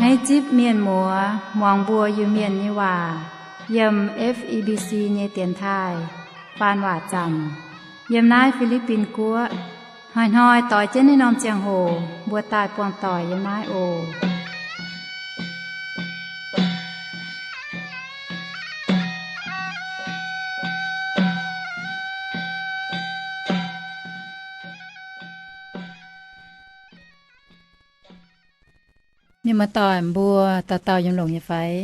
Hneiv zipv mienh muoz muangx mbuo Iu-Mienh nyei waac yiem F E B C nyei dienx taaih faan waac zanc yiem naaiv Fi^li^bin Guoqv. Hnoi-hnoi doix jienv naaiv norm ziangh hoc mbuo daaih buangh doic yiem naaiv oc. Mienh muoz-doic, mbuo dauh dauh yiem longx nyei fai?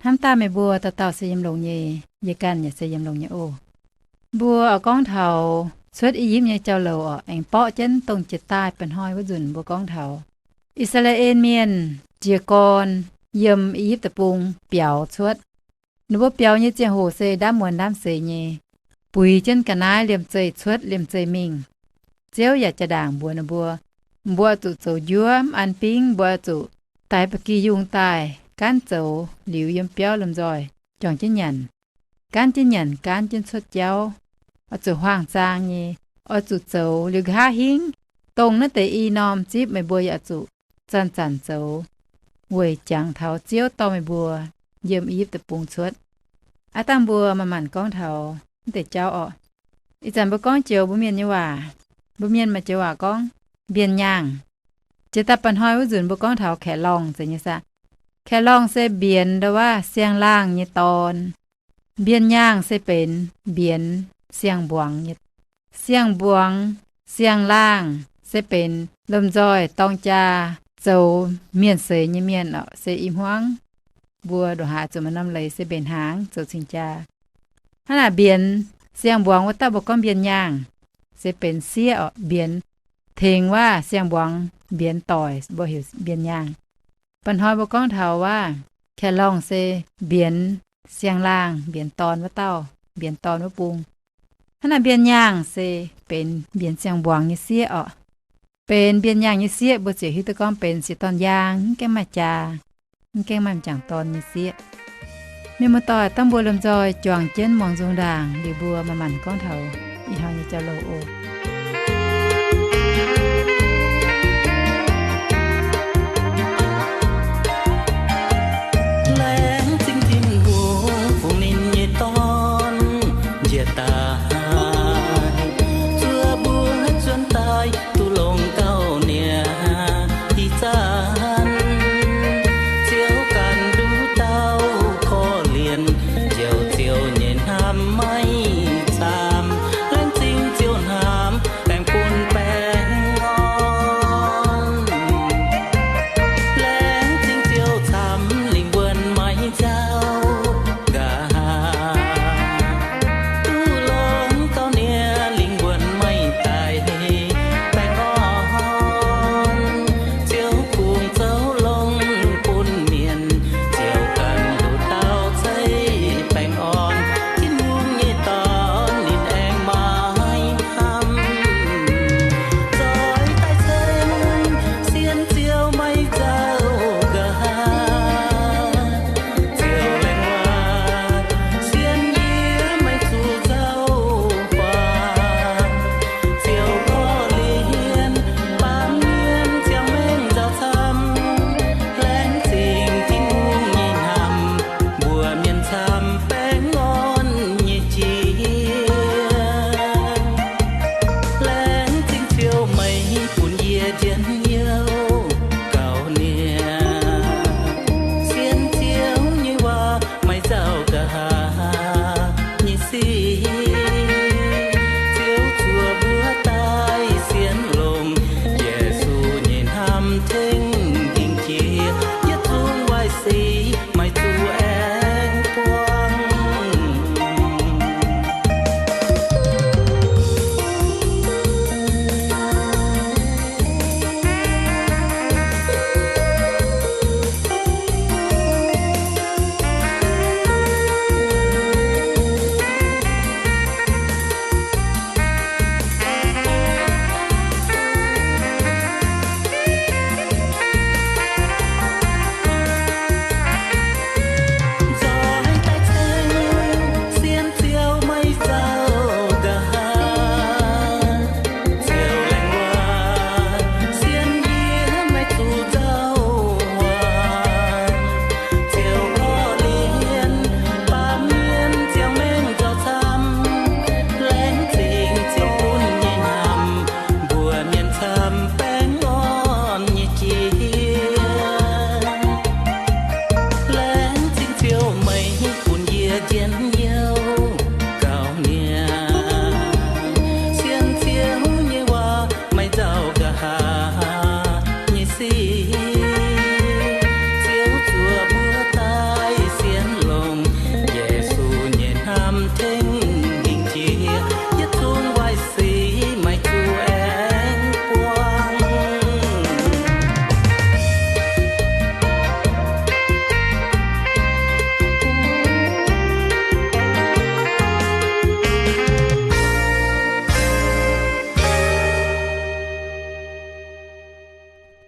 Hnamv daaih meih mbuo dauh dauh se yiem longx nyei, yie ganh yaac se yiem longx nyei oc. Mbuo oix gorngv taux cuotv I^yipv nyei jauv-louc orqc, aengx borqv jienv dongh jiex daaih mba'hnoi wuov nzunc mbuo gorngv taux I^saa^laa^en Mienh jiez gorn yiem I^yipv Deic-Bung biaux cuotv. Ninh mbuo biaux nyei ziangh hoc se ndaamv muonz ndaamv seix nyei, buix jienv ga'naaiv liemh zeih cuotv liemh zeih mingh. Ziouv yaac jaa-ndaangc mbuox ninh mbuo, mbuo oix zuqc zoux njuov mv an bingv, mbuo oix zuqc daix ba'gi yungh daaih gaanv zoux liuz yiem biauv lomh nzoih juangc jienv nyanc, gaanv jienv nyanc gaanv jienv cuotv jauv, oix zuqc huaang-zaang nyei, oix zuqc zoux liuz nqa'haav hingv dongh naaiv deix i norm zipv meih mbuo yaac oix zuqc zanc-zanc zoux weic jangx taux Ziouv dorh meih mbuo yiem I^yipv Deic-Bung cuotv. Aav dangh mbuo manc-manc gorngv taux naaiv deix jauv orqc. Ih zanc mbuo gorngv joux mbuo Mienh nyei waac, mbuo Mienh maaih joux waac gorngv mbienx nyaangh. Jiex daaih mba'hnoi wuov nzunc mbuo gorngv taux kaeqv lorngh zeiz nyei saah? Kaeqv lorngh se mbienx ndo waav siang-laangh nyei dorn. Mbienx nyaangh se benx mbienx siang-mbuangz nyei. Siang-mbuangz, siang-laangh se benx lomh nzoih dorng jaa zoux mienh seix nyei mienh orqc, se i hmuangv mbuo ndongc haaix zuqc maaih norm leiz se mbenc hnaangx zoux cing jaa. Hnangv naaic mbienx siang-mbuangz wuov dauh mbuo gorngv mbienx nyaangh, se benx sieqv orqc, mbienx tengx waav siang-mbuangz mbienx doic mbuo heuc mbienx nyaangh. Mba'hnoi mbuo gorngv taux waav kaeqv lorngh se mbienx siang-laangh mbienx dorn wuov dauh, mbienx dorn wuov bung. Hnangv naaic mbienx nyaangh se benx mbienx siang-mbuangz nyei sieqv orqc. Benx mbienx nyaangh nyei sieqv mbuo ziouc hiuv duqv gorngv benx sieqv dorn-yaang, mv gaengh maaih jaax, mv gaengh maaih m'jangc dorn nyei sieqv. Mienh muoz-doic, dangh mbuo lomh nzoih juangc jienv muangx nzung ndaangc liuz mbuo manc-manc gorngv taux ih hnoi nyei jauv-louc oc. Laengz zingh Tin-Hungh fungx ninh nyei Dorn njiec daaih, zuov mbuo zuonx daaih duqv longx gauh niaa ih zanc. Ziouv ganh nduqc dauh korv-lienh njoux Ziouv nyei hnamv maiv camv. Laengz zingh Ziouv hnangv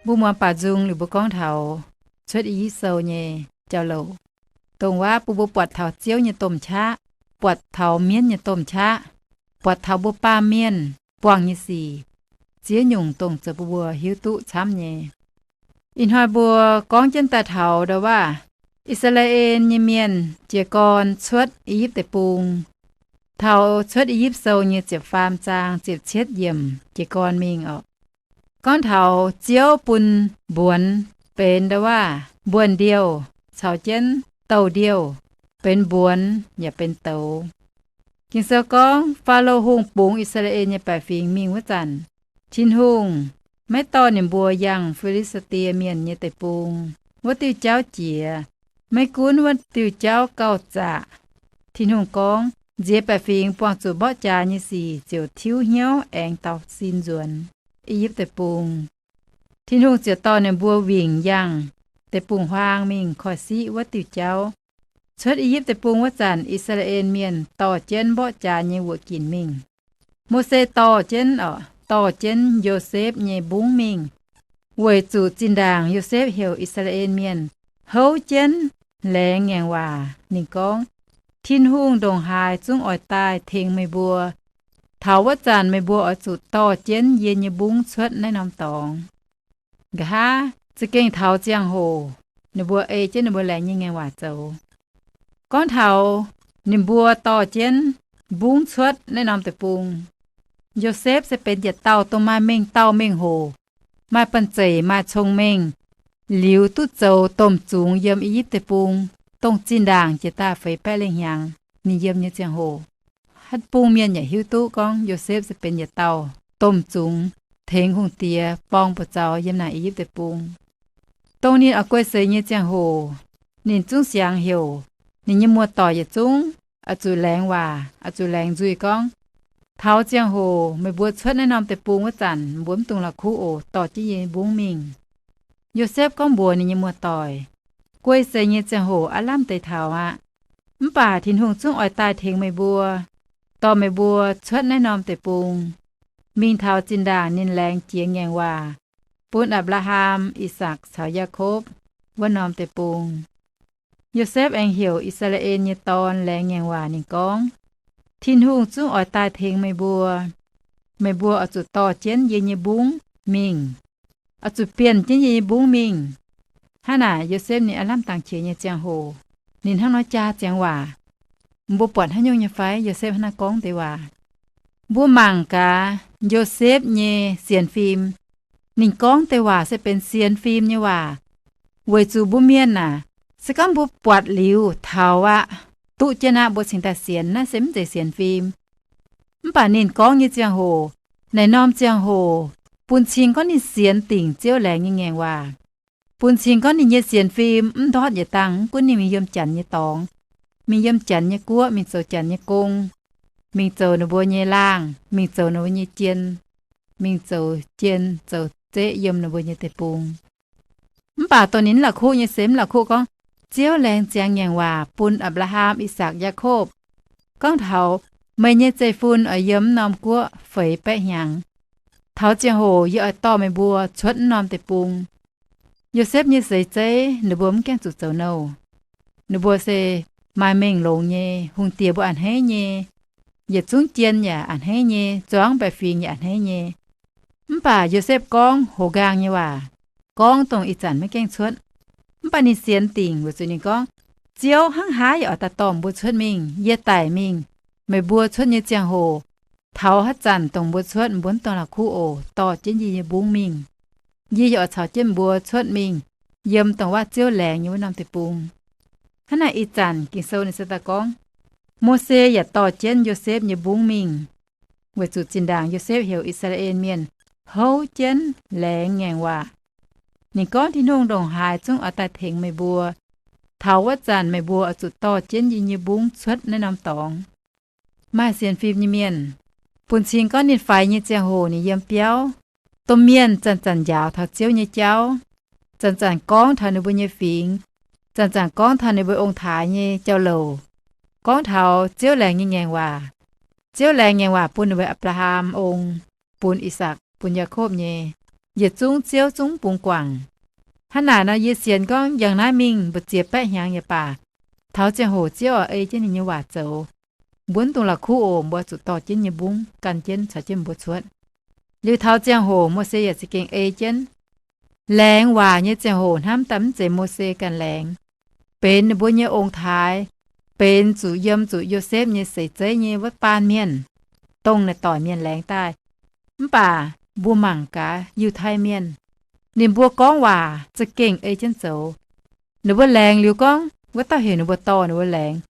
Mbuo muangx baaux nzung liuz mbuo gorngv taux Cuotv I^yipv Sou nyei jauv-louc, dongh waac bun mbuo buatc taux Ziouv nyei domh qaqv, buatc taux mienv nyei domh qaqv, buatc taux mbuo baamh mienh buangh nyei sic, ziex nyungc dongh zoux bun mbuo hiuv duqv camv nyei. Ih hnoi mbuo gorngv jienv daaih taux ndau waac I^saa^laa^en nyei mienh jiez gorn cuotv I^yipv Deic-Bung. Taux Cuotv I^yipv Sou nyei ziepc faam zaang ziepc cietv yiemc jiez gorn mingh oc. Gorngv taux Ziouv bun mbuonx benx ndau waac mbuonx-ndiouh caux jienv douh-ndiouh, benx mbuonx yaac benx douz. Ging-Sou gorngv Faalo Hungh bungx I^saa^laa^en nyei baeqc fingx mingh wuov zanc, Tin-Hungh maiv dorh ninh mbuo yangh Fi^li^saa^die Mienh nyei deic-bung wuov diuh jauv jiex. Maiv gunv wuov diuh jauv gauh zaqc, Tin-Hungh gorngv nziex baeqc fingx buangh zuqc mborqv jaax nyei sic ziouc tiuv hnyouv aengx daux sin nzuonx I^yipv Deic-Bung. Tin-Hungh ziouc dorh ninh mbuo wingc yangh deic-bung-huaang mingh koiv-siqv wuov diuh jauv. Cuotv I^yipv Deic-Bung wuov zanc, I^saa^laa^en Mienh dorh jienv mborqv jaax nyei wuoqc ginc mingh. Mose dorh jienv, dorh jienv Yosepv nyei mbungv mingh, weic zuqc zinh ndaangc Yosepv heuc I^saa^laa^en Mienh houv jienv laengz ngaengc waac. Ninh gorngv, Tin-Hungh ndongc haaix zungv oix daaih tengx meih mbuo. Taux wuov zanc meih mbuo oix zuqc dorh jienv yie nyei mbungv cuotv naaiv norm dorngx. Nqa'haav za'gengh taux ziangh hoc ninh mbuo ei jienv ninh mbuo laengz nyei ngaengc waac zoux. Gorngv taux ninh mbuo dorh jienv mbungv cuotv naaiv norm deic-bung, Yosepv se benx yietc dauh dongh maaih mengh dauh mengh hoc, maaih banh zeic, maaih cong-mengh, liuz duqv zoux domh zungx yiem I^yipv Deic-Bung, dongh zinh ndaangc jiex daaih feix baeqv lengh hnyangx ninh yiem nyei ziangh hoc. Haaix bung mienh yaac hiuv duqv gorngv Yosepv se benx yietc dauh domh zungx tengx hungh diex borng buoz-zaux yiem naaic I^yipv Deic-Bung. Dongh ninh oix guei seix nyei ziangh hoc, ninh zungv siangx heuc ninh nyei muoz-doic yietc zungv oix zuqc laengz waac, oix zuqc laengz nzuih gorngv, taux ziangh hoc meih mbuo cuotv naaiv norm deic-bung wuov zanc, mbuo mv dungx la'kuqv oc. Dorh jienv yie nyei mbungv mingh. Yosepv gorngv mbuox ninh nyei muoz-doic, guei seix nyei ziangh hoc aav lamh deix taux aqv. Mv baac Tin-Hungh zungv oix daaih tengx meih mbuo, dorh meih mbuo cuotv naaiv norm deic-bung, mingh taux zinh ndaangc ninh laengz jiex ngaengc waac bun Apc^laa^ham, I^sakc caux Yaakopv wuov norm deic-bung. Yosepv aengx heuc I^saa^laa^en nyei dorn laengz ngaengc waac. Ninh gorngv, Tin-Hungh zungv oix daaih tengx meih mbuo. Meih mbuo oix zuqc dorh jienv yie nyei mbungv mingh, oix zuqc bienh jienv yie nyei mbungv mingh. Hnangv naaic, Yosepv ninh aav lamh dangx qiex nyei ziangh hoc, ninh hnangv nor jaa ziangx waac. Mbuo buatc haaix nyungc nyei fai Yosepv hnangv naaiv gorngv deix waac? Mbuo mangc gaax Yosepv nyei sienx fim. Ninh gorngv deix waac se benx sienx fim nyei waac. Weic zuqc mbuo mienh aac, se gorngv mbuo buatc liuz taux aqv, duqv jienv aqv, mbuo cingx daaih sienx, naaiv se mv zeiz sienx fim. Mv baac ninh gorngv nyei ziangh hoc, naaic norm ziangh hoc bun cing gorngv ninh sienx dingc Ziouv laengz nyei ngaengc waac. Bun cing gorngv ninh nyei sienx fim mv ndortv yietc dangh, mv gunv ninh mingh yiem janx nyei dorngx, mingh yiem janx nyei guoqv, mingh zoux janx nyei gong, mingh zoux ninh mbuo nyei laangh, mingh zoux ninh mbuo nyei jien, mingh zoux jien zoux zeqv yiem ninh mbuo nyei deic-bung. Mv baac dongh ninh mv la'kuqv nyei se mv la'kuqv gorngv, Ziouv laengz ziangx ngaengc waac bun Apc^laa^ham, I^sakc, Yaakopv, gorngv taux, Meih nyei zeiv-fun oix yiem mv norm guoqv feix baeqv hnyangx. Taux ziangh hoc yie oix dorh meih mbuo cuotv mv norm deic-bung. Yosepv nyei seix zeiv ninh mbuo mv gaengh zuqc zoux nouh. Ninh mbuo se maaih mengh longx nyei, hungh diex mbuo a'hneiv nyei, yietc zungv jien yaac a'hneiv nyei, zuangx baeqc fingx yaac a'hneiv nyei. Mv baac Yosepv gorngv hoz nqaang nyei waac, gorngv dongh ih zanc maiv gaengh cuotv. Mv baac ninh sienx dingc weic zuqc ninh gorngv, Ziouv hnangv haaix yaac oix daaih dorh mbuo cuotv mingh. Yie daic mingh, meih mbuo cuotv nyei ziangh hoc, taux haaix zanc dongh mbuo cuotv, mbuo mv dungx la'kuqv oc. Dorh jienv yie nyei mbungv mingh. Yie yaac oix caux jienv mbuo cuotv mingh yiem dongh waac Ziouv laengz nyei wuov norm deic-bung. Hnangv naaic ih zanc Ging-Sou ninh se daaih gorngv, Mose yaac dorh jienv Yosepv nyei mbungv mingh, weic zuqc zinh ndaangc Yosepv heuc I^saa^laa^en Mienh houv jienv laengz ngaengc waac. Ninh gorngv, Tin-Hungh ndongc haaix zungv oix daaih tengx meih mbuo. Taux wuov zanc meih mbuo oix zuqc dorh jienv yie nyei mbungv cuotv naaiv norm dorngx. Maaih sienx fim nyei mienh, bun cing gorngv ninh faix nyei ziangh hoc ninh yiem biauv, domh mienh zanc-zanc njaaux taux Ziouv nyei jauv, zanc-zanc gorngv taux ninh mbuo nyei fingx, zanc-zanc gorngv taux ninh mbuo ong-taaix nyei jauv-louc, gorngv taux Ziouv laengz nyei ngaengc waac. Ziouv laengz ngaengc waac bun ninh mbuo Apc^laa^ham ong, bun I^sakc, bun Yaakopv nyei. yietc zungv Ziouv zungv bungx guangc. Hnangv naaic nor yie sienx gorngv yangh naaiv mingh mbu'ziex baeqv hnyangx yaac baac, taux ziangh hoc Ziouv oix ei jienv ninh nyei waac zoux. Mbuo mv dungx la'kuqv oc, mbuo zuqc dorh jienv nyei mbungv gan jienv caux jienv mbuo cuotv. Liuz taux ziangh hoc Mose yaac za'gengh ei jienv. Laengz waac nyei ziangh hoc hnamv daaih mv zeiz Mose ganh laengz. Benx ninh mbuo nyei ong-taaix, benx zuqc yiem zuqc Yosepv nyei seix zeiv nyei wuov baan mienh, dongh naaic doic mienh laengz daaih. Mv baac mbuo mangc gaax Yiutai Mienh, ninh mbuo gorngv waac za'gengh ei jienv zoux. Ninh mbuo laengz liuz gorngv wuov dauh heuc ninh mbuo dorh ninh mbuo laengz.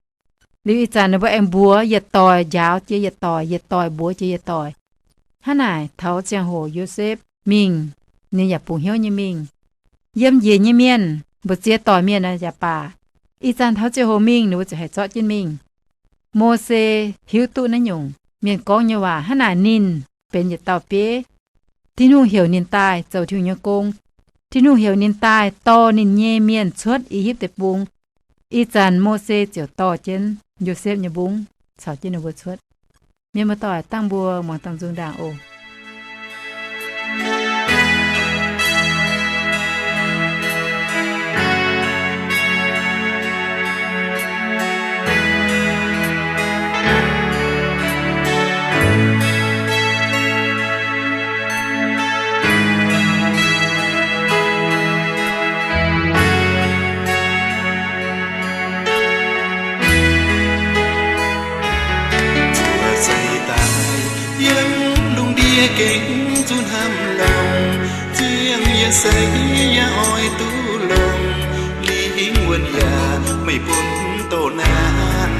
Liuz ih zanc ninh mbuo aengx mbuox yietc doic njaaux jiex yietc doic, yietc doic mbuox jiex yietc doic. Hnangv naaic taux ziangh hoc Yosepv mingh, ninh yaac bungx hnyouv nyei mingh. Yiem njiec nyei mienh, mbu'ziex doic mienh yaac baac, ih zanc taux ziangh hoc mingh ninh mbuo ziouc haih zorqv jienv mingh. Mose hiuv duqv naaiv nyungc mienh gorngv nyei waac. Hnangv naaic ninh benx yietc dauh bieiv. Tin-Hungh heuc ninh daaih zoux Tin-Hungh nyei gong. Tin-Hungh heuc ninh daaih dorh ninh nyei mienh cuotv I^yipv Deic-Bung. Ih zanc Mose ziouc dorh jienv Yosepv nyei mbungv caux jienv ninh mbuo cuotv. Mienh muoz-doic, dangh mbuo muangx dangh nzung ndaangc oc. Zuov seix daaih yiem lungh ndiev gengh zuqc hnamv longx, ziangh yietc seix yaac oix duqv longx, lingh wuonh yaac meih bun doqc naanc.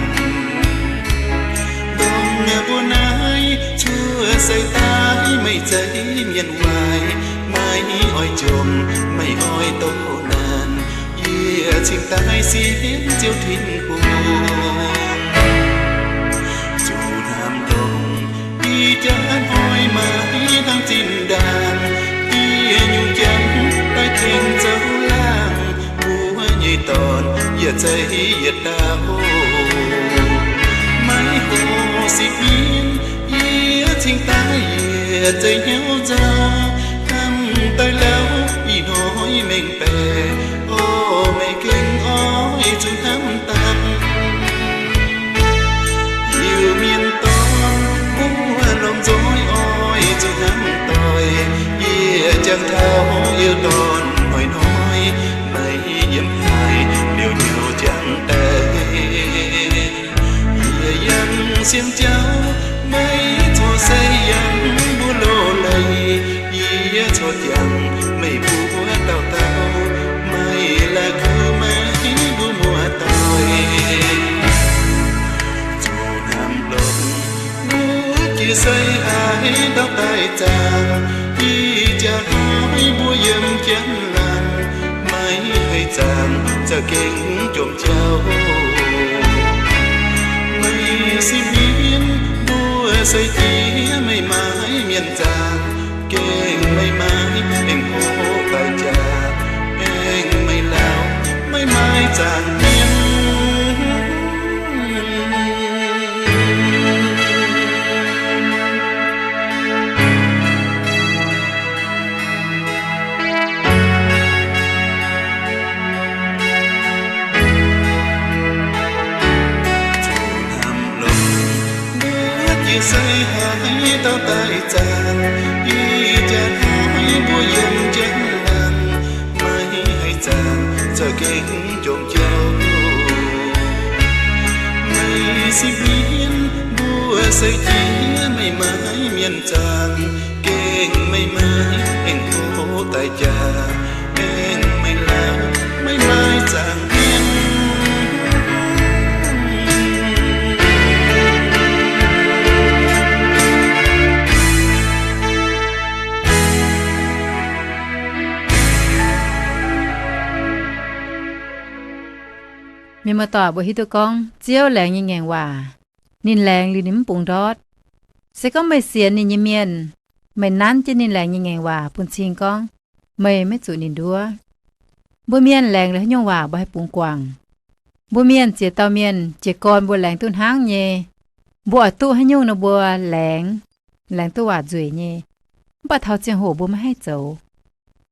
Dongh mbuo naaiv zuov seix daaih meih zeiz mienh waaic, maiv oix jomc, maiv oix doqc naanc. Yie cingx daaih sienx Ziouv Tin-Hungh, zuqc hnamv dongh ih jaax hnoi maiv dangx zinh ndaangc. Yie nyungc janx daaih tengx zoux laangh, mbuo nyei dorn yaac zeiz yietc dauh. Maiv hoqc sipv mienv, yie cingx daaih yietc zeiz hnyouv nzauh. Hnamv daaih lauh ih hnoi mengh baeqc, o, meih gengh oix zuqc hnamv daaih. Iu-Mienh dorn, mbuo lomh nzoih oix zuqc hnamv doic. Yie jangx taux iu-dorn hnoi-hnoi, maiv yiem haaix liouh nyouv jangx daaih. Yie yangh sienx jauv, maiv corc se yangh mbuo loz-leiz. Yie corc jangx meih mbuo dauh dauh, maiv la'kuqv meih mbuo muoz-doic. Zuqc hnamv longx, mbuo jiex seix haaix dauh daaih zaangc. Ih jaax hnoi mbuo yiem jienv laangz, maiv haih zaangc za'gengh jomc jauv. Meih sipv mienv, mbuo seix jiex meih maaiz mienh zaangc. Gengh meih maaiz aengx hoqc daaih jaax, aengx meih lauh maiv maaih zaangc mienh. Zuqc hnamv longx, mbuo jiex seix haaix dauh daaih zaangc. Ih jaax hnoi mbuo yiem jienv laangz, maiv haih zaangc za'gengh jomc jauv. Meih sipv mienv, mbuo seix jiex meih maaiz mienh zaangc. Gengh meih maaiz aengx hoqc daaih jaax, aengx meih lauh maiv maaih zaangc mienh. Mienh muoz-doic, mbuo hiuv duqv gorngv Ziouv laengz nyei ngaengc waac, ninh laengz liuz ninh mv bungx ndortv. Se gorngv meih sienx ninh nyei mienh, meih nanv jienv ninh laengz nyei ngaengc waac bun cing gorngv meih maiv zuqc ninh nduov. Mbuo mienh laengz liuz haaix nyungc waac mbuo haih bungx guangc? Mbuo mienh ziex dauh mienh jiez gorn mbuo laengz duqv hnangv nyei. Mbuo oix duqv haaix nyungc nor mbuo laengz, laengz duqv waac nzueic nyei. Mv baac taux ziangh hoc mbuo maiv haih zoux.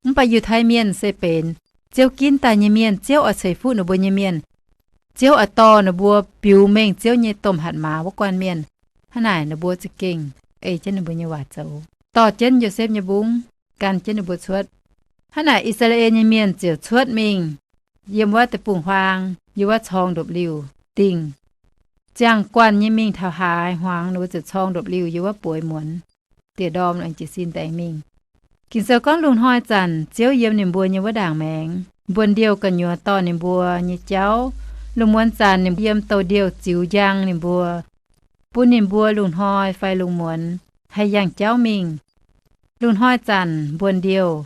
Mv baac Yiutai Mienh se benx Ziouv ginv daaih nyei mienh. Ziouv oix ceix fuqv ninh mbuo nyei mienh. Ziouv oix dorh ninh mbuo biux mengh Ziouv nyei domh hatc maaz wuov guanh mienh. Hnangv naaic ninh mbuo za'gengh ei jienv ninh mbuo nyei waac zoux, dorh jienv Yosepv nyei mbungv, gan jienv ninh mbuo cuotv. Hnangv naaic I^saa^laa^en nyei mienh ziouc cuotv mingh yiem wuov deic-bung-huaang, yiem wuov corng ndopv-liuh dingh. Ziangh guanh nyei mingh taux haaix hmuangx, ninh mbuo ziouc corng ndopv-liuh yiem wuov bueix muonz, dieh ndorm jiez sin ndaengx mingh. Ging-Sou gorngv lungh hnoi zanc Ziouv yiem ninh mbuo nyei wuov ndaangc maengx mbuonx ndiouh gu'nyuoz dorh ninh mbuo nyei jauv. Lungh muonz zanc ninh yiem douz-ndiouh ziux njang ninh mbuo, bun ninh mbuo lungh hnoi fai lungh muonz haih yangh jauv mingh. Lungh hnoi zanc mbuonx ndiouh,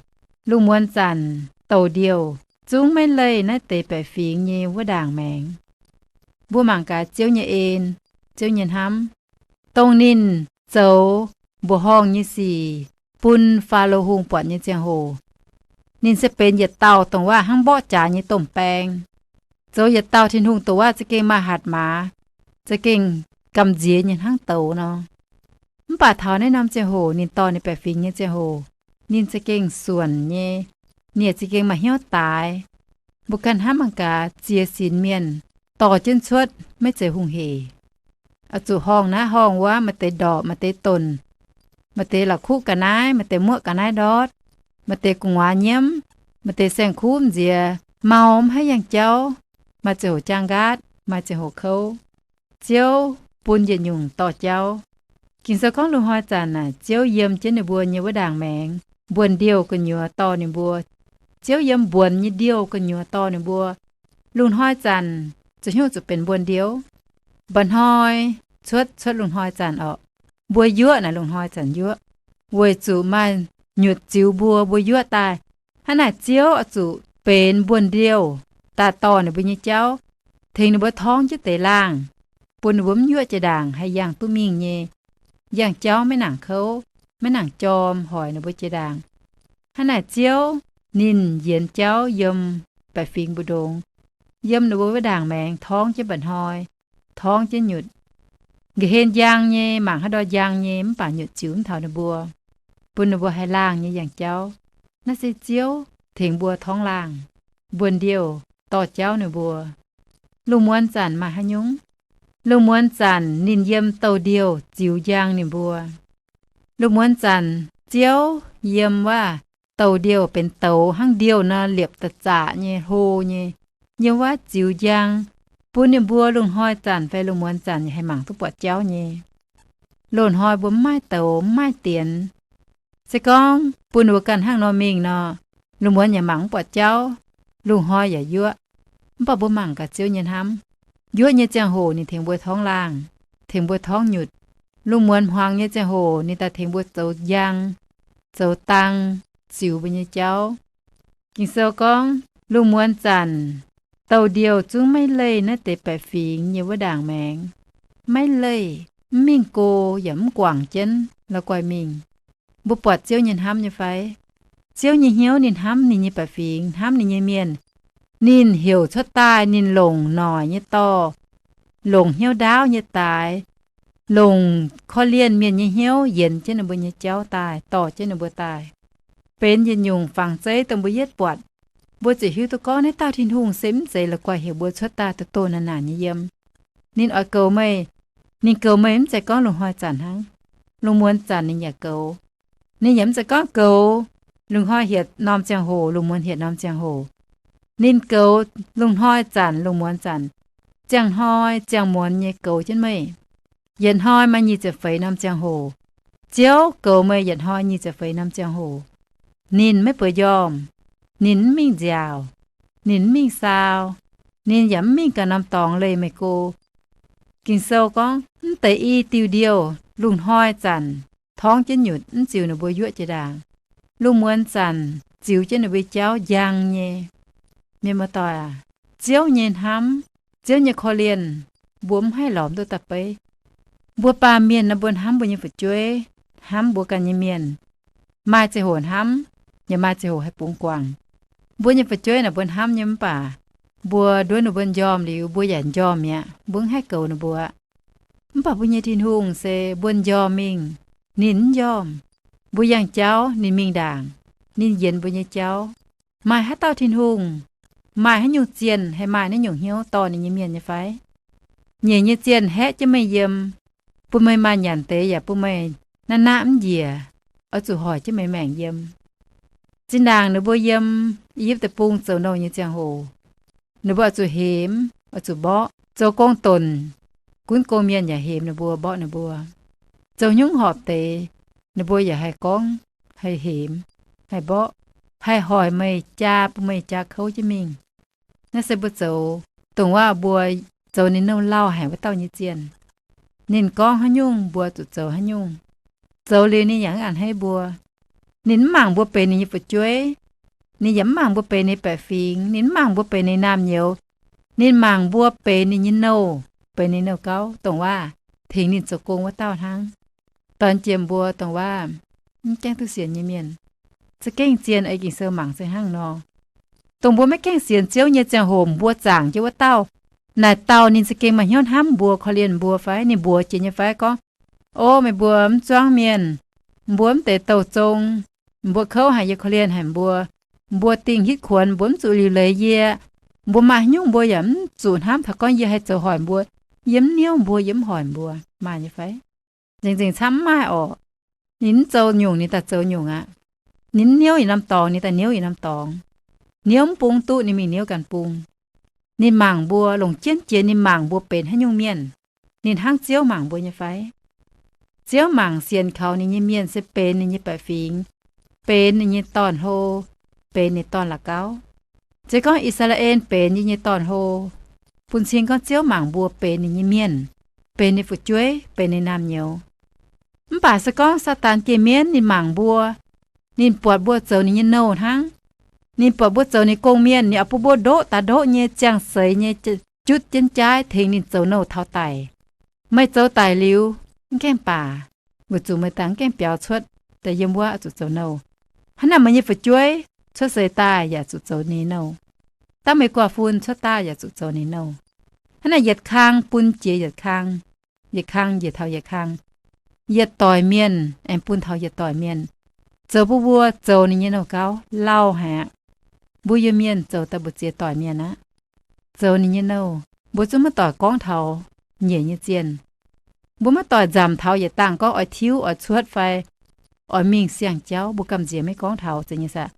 lungh muonz zanc douz-ndiouh, zungv maiv leih naaiv deix baeqc fingx nyei wuov ndaangc maengx. Mbuo mangc gaax Ziouv nyei en, Ziouv nyei hnamv, dongh ninh zoux mbuoqc horngh nyei sic bun Faalo Hungh buatc nyei ziangh hoc, ninh se benx yietc dauh dongh waac hnangv mborqv jaax nyei domh baeng. Zoux yietc dauh Tin-Hungh dongh waac za'gengh maaih hatc maaz, za'gengh gamh nziex nyei hnangv douz nor. Mv baac taux naaiv norm ziangh hoc ninh dorh ninh baeqc fingx nyei ziangh hoc, ninh za'gengh suonc nyei, ninh yaac za'gengh maaih hnyouv daaix. Mbuo ganh hnamv mangc gaax, ziex sinx mienh dorh jienv cuotv maiv zeiz hungh hec. Oix zuqc horngh naaiv horngh wuov, maaih deix ndorpc, maaih deix donc, maaih deix la'kuqv ga'naaiv, maaih deix muoqv ga'naaiv ndortv, maaih deix gu'nguaaz nyiemv, maaih deix saeng-kuv nziex, mau mv haih yangh jauv, maaih ziangh hoc jaang nqaatv, maaih ziangh hoc kouv. Ziouv bun yietc nyungc dorh jauv. Ging-Sou gorngv lungh hnoi zanc naaic Ziouv yiem jienv ninh mbuo nyei wuov ndaangc maengx mbuonx ndiouh gu'nyuoz dorh ninh mbuo. Ziouv yiem mbuonx nyei ndiouh gu'nyuoz dorh ninh mbuo. Lungh hnoi zanc ziouc hnyouv zuqc benx mbuonx ndiouh. Mba'hnoi cuotv, cuotv lungh hnoi zanc orqc, mbuo yuoqv naaic lungh hnoi zanc yuoqv, weic zuqc maaih nyutc ziux mbuo, mbuo yuoqv daaih. Hnangv naaic Ziouv oix zuqc benx mbuonx ndiouh daaih dorh ninh mbuo nyei jauv, tengx ninh mbuo torngv jienv deix laangh, bun ninh mbuo mv yuoqv jiex ndaangc haih yangh duqv mingh nyei, yangh jauv maiv nangc kouv, maiv nangc jorm hoic ninh mbuo jiex ndaangc. Hnangv naaic Ziouv ninh yienx jauv yiem baeqc fingx mbu'ndongx, yiem ninh mbuo wuov ndaangc maengx torngv jienv mba'hnoi, torngv jienv nyutc. Nqa'hlen njang nyei, mangc haaix ndau njang nyei, mv baac nyutc ziux mv taux ninh mbuo, bun ninh mbuo haih laangh nyei yangh jauv. Naaiv se Ziouv tengx mbuo torngv laangh, mbuonx ndiouh dorh jauv ninh mbuo. Lungh muonz zanc maaih haaix nyungc? Lungh muonz zanc ninh yiem douz-ndiouh ziux njang ninh mbuo. Lungh muonz zanc Ziouv yiem wuov douz-ndiouh benx douz hnangv ndiouh nor, liepc da'zaqc nyei, hlo nyei, yiem wuov ziux njang, bun ninh mbuo lungh hnoi zanc fai lungh muonz zanc yaac haih mangc duqv buatc jauv nyei. Loz-hnoi mbuo mv maaih douz, mv maaih dienx. Se gorngv bun ninh mbuo ganh hnangv nor mingh nor, lungh muonz yaac mangc mv buatc jauv, lungh hnoi yaac yuoqv. Mv baac mbuo mangc gaax Ziouv nyei hnamv. Yuoqv nyei ziangh hoc ninh tengx mbuo torngv laangh, tengx mbuo torngv nyutc. Lungh muonz hmuangx nyei ziangh hoc ninh daaih tengx mbuo zoux njang, zoux dang, ziux mbuo nyei jauv. Ging-Sou gorngv, lungh muonz zanc douz-ndiouh zungv maiv leih naaiv deix baeqc fingx nyei wuov ndaangc maengx. Maiv leih, mv mingh go yaac mv guangc jienv la'guaih mingh. Mbuo buatc Ziouv nyei hnamv nyei fai? Ziouv nyei hnyouv, ninh hnamv ninh nyei baeqc fingx, hnamv ninh nyei mienh. Ninh heuc cuotv daaih, ninh longc noic nyei dorh, longc hnyouv ndaauv nyei daaix, longc korv-lienh mienh nyei hnyouv yienx jienv ninh mbuo nyei jauv daaih, dorh jienv ninh mbuo daaih, benx yietc nyungc fangx zeiv dongh mbuo yietv buatc. Mbuo ziouc hiuv duqv gorngv naaiv dauh Tin-Hungh se mv zeiz la'guaih heuc mbuo cuotv daaih doh-doh naanc-naanc nyei yiem. Ninh oix goux meih. Ninh goux meih mv zeiz gorngv lungh hnoi zanc hnangv. Lungh muonz zanc ninh yaac goux. Ninh yaac mv zeiz gorngv goux lungh hnoi hietc norm ziangh hoc, lungh muonz hietc norm ziangh hoc. Ninh goux lungh hnoi zanc, lungh muonz zanc, ziangh hnoi ziangh muonz nyei goux jienv meih. Yietc hnoi maaih nyic ziepc feix norm ziangh hoc. Ziouv goux meih yietc hnoi nyic ziepc feix norm ziangh hoc. Ninh maiv bueix njormh. Ninh mv mingh nziaauc. Ninh mv mingh saau. Ninh yaac mv mingh ganh norm dorngx leih meih go. Ging-Sou gorngv, mv deix i diuh ndiouh lungh hnoi zanc torngv jienv nyutc, mv ziux ninh mbuo yuoqv jiex ndaangc. Lungh muonz zanc ziux jienv ninh mbuo jauv njang nyei. Mienh muoz-doic aac, Ziouv nyei hnamv, Ziouv nyei korv-lienh, mbuo mv haih lorz duqv da'beiv. Mbuo baamh mienh nor, mbuo hnamv mbuo nyei fu'jueiv, hnamv mbuo ganh nyei mienh. Maaih ziangh hoc hnamv, yaac maaih ziangh hoc haih bungx guangc. Mbuo nyei fu'jueiv naaic mbuo hnamv nyei mv baac mbuo nduov ninh mbuo njormh liuz, mbuo yaac njormh mi'aqv, mbuo mv haih goux ninh mbuo. Mv baac mbuo nyei Tin-Hungh se mbuo njormh mingh, ninh mv njormh. Mbuo yangh jauv, ninh mingh ndaangc. Ninh yienx mbuo nyei jauv. Maaih haaix dauh Tin-Hungh maaih haaix nyungc zienh haih maaih naaiv nyungc hnyouv dorh ninh nyei mienh nyei fai? Nyeic nyei zienh haeqv jienv meih yiem, bun meih maaih nyanc deix yaac bun meih naaiv naqv mv njiec, oix zuqc hoic jienv meih maengc yiem. Zinh ndaangc ninh mbuo yiem I^yipv Deic-Bung zoux nouh nyei ziangh hoc, ninh mbuo oix zuqc hemx, oix zuqc mborqv. Zoux gong-donc, gunv gong-mienh yaac hemx ninh mbuo, mborqv ninh mbuo. Zoux haaix nyungc horpc deix, ninh mbuo yaac haih gorngv, haih hemx, haih mborqv, haih hoic meih jaa, bun meih jaa kouv jienv mingh. Naaiv se mbuo zoux, dongh waac mbuo zoux ninh nouh lauh haic wuov dauh nyei zienh. Ninh gorngv haaix nyungc mbuo zuqc zoux haaix nyungc. Zoux liuz ninh yaac mv a'hneiv mbuo. Ninh mv mangc mbuo benx ninh nyei fu'jueiv. Ninh yaac mv mangc mbuo benx ninh baeqc fingx. Ninh mv mangc mbuo benx ninh naamh nyouz. Ninh mangc mbuo benx ninh nyei nouh, benx ninh nouh gauv, dongh waac tengx ninh zoux gong wuov dauh hnangv. Dorn jiem mbuo dongh waac mv gaengh duqv sienx nyei mienh, za'gengh zien ei Ging-Sou mangc se hnangv nor. Dongh mbuo maiv gaengh sienx Ziouv nyei ziangh hoc mbuo zaangc jienv wuov dauh, naaic dauh ninh za'gengh maaih hnyouv hnamv mbuo, korv-lienh mbuo fai? Ninh mbuox jiex nyei fai gorngv, O meih mbuo mv zuangv mienh, mbuo mv deix douh zong, mbuo kouv haic, yie korv-lienh haic mbuo. Mbuo dingh hitv kuonx, mbuo mv zuqc liuc leiz yie. Mbuo maaih haaix nyungc mbuo yaac mv zuqc hnamv taux gorngv yie haih zoux hoic mbuo. Yie mv niouv mbuo, yie mv hoic mbuo. Maaih nyei fai? Nzengc-nzengc camv mv maaih orqc. Ninh mv zoux nyungc ninh daaih zoux nyungc aqv. Ninh mv niouv yietc norm dorngx ninh daaih niouv yietc norm dorngx. Niouv mv bung duqv ninh mingh niouv ganh bung. Ninh mangc mbuo longc jienv jiex, ninh mangc mbuo benx haaix nyungc mienh. Ninh hnangv Ziouv mangc mbuo nyei fai? Ziouv mangc sienx kaux ninh nyei mienh se benx ninh nyei baeqc fingx, benx ninh nyei dorn-hlo, benx ninh dorn-la'gauv. Se gorngv I^saa^laa^en benx yie nyei dorn-hlo, bun cing gorngv Ziouv mangc mbuo benx ninh nyei mienh, benx ninh fu'jueiv, benx ninh naamh nyouz. Mv baac se gorngv Saadaan geh mienv ninh mangc mbuo, ninh buatc mbuo zoux ninh nyei nouh hnangv, ninh buatc mbuo zoux ninh gong-mienh, ninh oix bun mbuo ndoqv daaih ndoqv nyei, ziangh seix nyei, jutv jienv jaaiv tengx ninh zoux nouh taux daic. Meih zoux daic liuz, mv gaengh baac, weic zuqc meih daaih mv gaengh biaux cuotv daaih yiem wuov oix zuqc zoux nouh. Hnangv naaic meih nyei fu'jueiv cuotv seix daaih yaac zuqc zoux ninh nyei nouh. Dangh meih guaax fun cuotv daaih yaac zuqc zoux ninh nyei nouh. Hnangv naaic yietc kang bun jiex yietc kang, yietc kang njiec taux yietc kang. Yietc doic mienh aengx bun taux yietc doic mienh, zoux bun mbuo zoux ninh nyei nouh gauv lauh haic aqv. Mbuo Iu-Mienh zoux daaih mbu'ziex doic mienh aqv. Zoux ninh nyei nouh, mbuo zungv maiv doic gorngv taux nyeic nyei zienh. Mbuo maiv doic nzamc taux yietc dangh gorngv oix tiuv, oix cuotv fai oix mingh siang-jauv, mbuo gamh nziex maiv gorngv taux zeiz nyei saah.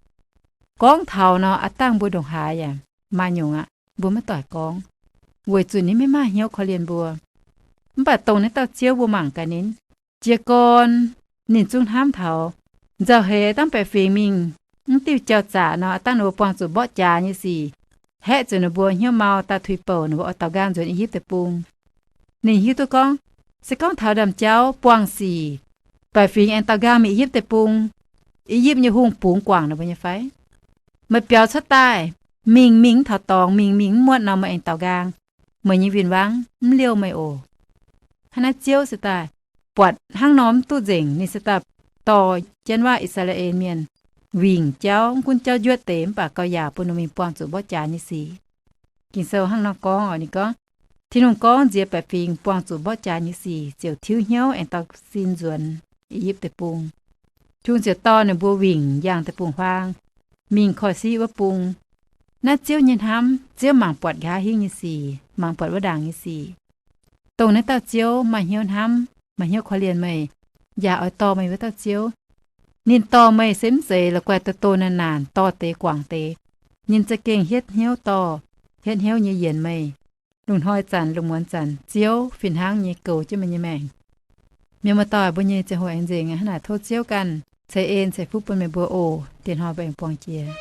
Gorngv taux nor, aav dangh mbuo ndongc haaix yaac maaih nyungc aqv, mbuo maiv doic gorngv, weic zuqc ninh maiv maaih hnyouv korv-lienh mbuo. Mv baac dongh naaiv dauh Ziouv mbuo mangc gaax ninh, jiez gorn ninh zungv hnamv taux. Nzauh heix dangh baeqc fingx mingh mv diuh jauv-zaqc nor, aav dangh ninh mbuo buangh zuqc mborqv jaax nyei sic, haeqv zuqc ninh mbuo hnyouv mau, daaih tuix bouc ninh mbuo oix daaux nqaang nzuonx I^yipv Deic-Bung. Ninh hiuv duqv gorngv, se gorngv taux ndaamv-jauv buangh sic, baeqc fingx aengx daaux nqaang mingh I^yipv Deic-Bung, I^yipv nyei hungh bungx guangc ninh mbuo nyei fai? Meih biaux cuotv daaih, mingh mingh mv taux dorngx, mingh mingh mv muotv nor, meih aengx daaux nqaang. Meih nyei win-wangv mv liouh meih oc. Hnangv naaiv Ziouv se daaih buatc hnangv nor mv duqv nzengc, ninh se daaih dorh jienv waac I^saa^laa^en Mienh wingc jauv, mv gunv jauv njuotv deix mv baac gauh yaac bun ninh mingh buangh zuqc mborqv jaax nyei sic. Ging-Sou hnangv nor gorngv oc, ninh gorngv, Tin-Hungh gorngv, nziex baeqc fingx buangh zuqc mborqv jaax nyei sic ziouc tiuv hnyouv aengx daaux sin nzuonx I^yipv Deic-Bung. Tin-Hungh ziouc dorh ninh mbuo wingc yangh deic-bung-huaang, mingh koiv-siqv wuov bung. Naaiv Ziouv nyei hnamv, Ziouv mangc buatc nqa'haav hingv nyei sic, mangc buatc wuov ndaangc nyei sic. Dongh naaiv dauh Ziouv maaih hnyouv hnamv, maaih hnyouv korv-lienh meih, yaac oix dorh meih wuov dauh Ziouv. Ninh dorh meih se mv zeiz la'guaih doh-doh naanc-naanc dorh deix guangc deix. Ninh za'gengh hietv hnyouv dorh, hietv hnyouv nyei yienc meih. Lungh hnoi zanc, lungh muonz zanc, Ziouv fih hnangv nyei goux jienv meih nyei maengc. Mienh muoz-doic, mbuo nyei ziangh hoc aengx nzengc aqv. Hnangv naaic tov Ziouv ganh ceix en ceix fuqv bun meih mbuo oc. Diex hnoi mbuo aengx buangh jiex.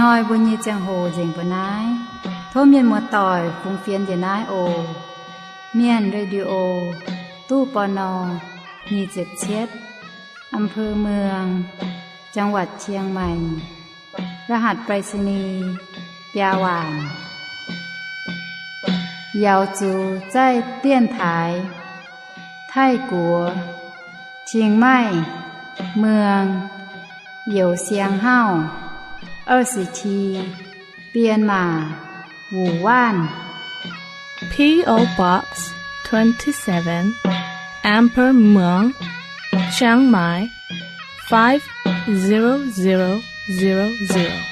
Hnoi mbuo nyei ziangh hoc nzengc mbuo naaiv. Tov mienh muoz-doic fungx fienx njiec naaiv oc. Mienh Radio, ตู้ ปณ. nyic ziepc cietv, อำเภอเมือง จังหวัดเชียงใหม่ รหัสไปรษณีย์ biaa waanc. Yaux zuqc zaih dienv taaix Taiv-Guoqv, Chiang Mai, Muang, Youz Siang Hauv, 二十七, Bienh Maac, Wuonh Waanv. P O Box twenty-seven, อำเภอเมือง เชียงใหม่ five zero zero zero zero.